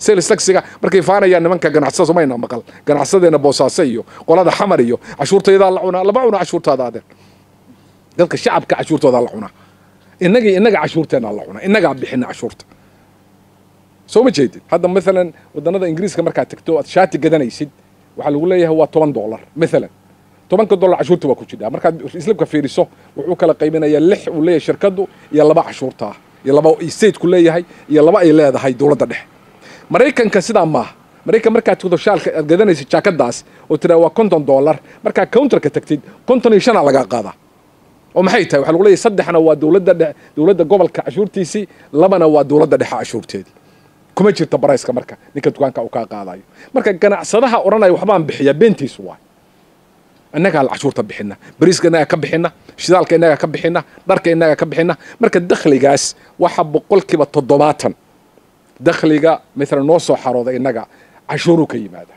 Sales taxiga markay faanayaan nimanka ganacsada, somayna maqal ganacsadeena Boosaaso iyo qolada Xamar iyo cashuurtaydaa la cunaa. Lama cuna cashuurtaada, adeer. Dadka shacabka cashuurtoodaa la cunaa. Innaga cashuurteena la cunaa, innagaa bixina cashuurta, soo ma jeedid? Hadda maalan waddanada Ingiriiska markaad tagto, aad shaati gadanaysid, waxaa lagu leeyahay waa $10 maalan. $10 cashuurta waa ku jidhaa. Markaad slipka fiiriso, wuxuu kala qaybinayaa lix uu leeyahay shirkaddu iyo laba cashuurta ah iyo laba stateku leeyahay iyo laba ay leedahay dowladda dhexe. Maraykanka sidaa maaha. Maraykan markaad tagto, shaalka aad gadanaysid, jaakadaas oo tiraa waa $50, markaa counterka tagtid 55 aa lagaa qaadaa. Oo maxay tahay? Waxaa lagu leeyahay saddexna waa dowladda dhexe, dowladda gobolka cashuurtiisii, labana waa dowladda dhexe cashuurteedii. Kuma jirta priceka marka ninka dukaanka uu kaa qaadayo. Marka ganacsadaha odhanaya waxbaan bixiyaa, beentiisu waay. Innagaa la cashuurta bixina, bariiska innagaa ka bixina, shidaalka innagaa ka bixina, dharka innagaa ka bixina. Marka dakhligaas waxa 70% dakhliga maalan noo soo xarooda innaga cashuuru ka yimaada.